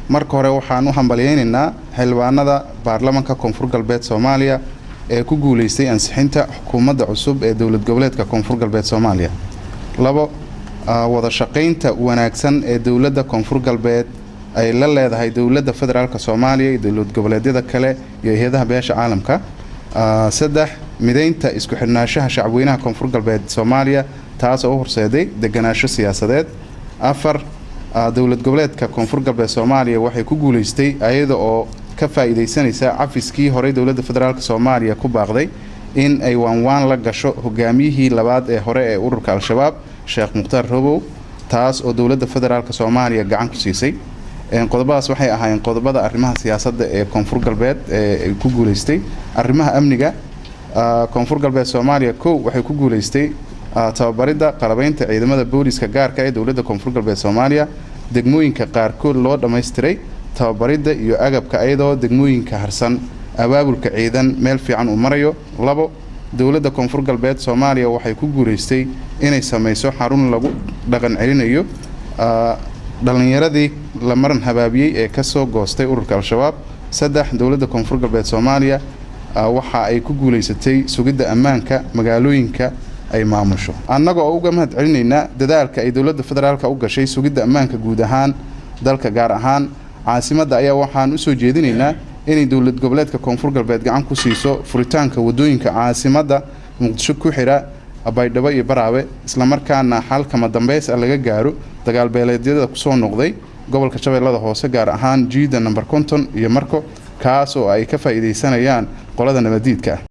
Marka hore waxaan u hambalyeynaynaa xildhibaanada baarlamanka Koonfur Galbeed Soomaaliya ee ku guuleystay ansixinta xukuumadda cusub ee dowlad goboleedka Koonfur Galbeed Soomaaliya. 2, wada shaqaynta wanaagsan ee dowladda Koonfur Galbeed ay la leedahay dowladda federaalk Soomaaliya iyo dowlad goboleedyada kale iyo hay-adaha beesha caalamka. 3, mideynta isku xidhnaanshaha shacabweynaha Koonfur Galbeed Soomaaliya, taas oo u horseeday deganaasho siyaasadeed. 4, dowlad goboleedka Koonfur Galbeed Soomaaliya waxay ku guuleystay, ayada oo ka faa'iidaysanaysa cafiskii horey dowladda federaalk Soomaaliya ku baaqday, in ay waanwaan la gasho hogaamiyihii labaad ee hore ee ururka Al-Shabaab, Sheekh Mukhtaar Robow, taas oo dowladda federaalk Soomaaliya gacan ku siisay. Qodobadaas waxay ahaayeen qodobada arrimaha siyaasadda ee Koonfur Galbeed ee ku guuleystay. Arrimaha amniga, Koonfur Galbeed Soomaaliya 1, waxay ku guuleystay tababaridda, qalabaynta ciidamada booliska gaarka ee dowladda Koonfur Galbeed Soomaaliya, degmooyinka qaarkood loo dhammaystiray tababaridda iyo agabka, ayadoo degmooyinka harsan abaabulka ciidan meel fiican uu marayo. 2, dowladda Koonfur Galbeed Soomaaliya waxay ku guuleystay inay samayso xarun lagu dhaqan celinayo dhallinyaradii la maran habaabiyey ee kasoo goostay ururka Al-Shabaab. 3, dowladda Koonfur Galbeed Soomaaliya waxa ay ku guulaysatay sugidda ammaanka magaalooyinka ay maamusho. Annaga oo uga mahad celinaynaa dadaalka ay dowladda federaalka u gashay sugidda ammaanka guud ahaan dalka, gaar ahaan caasimadda, ayaa waxaan usoo jeedinaynaa inay dowlad goboleedka Koonfur Galbeed gacan ku siiso furitaanka wadooyinka caasimadda Muqdisho ku xira Baydhabo iyo Baraawe, islamarkaana xalkama dambeys ah laga gaaro dagaalbeeleedyada kusoo noqday gobolka Shabeellada Hoose, gaar ahaan jiida number 50 iyo Marko, kaas oo ay ka faa'iidaysanayaan qolada nabadiidka ah.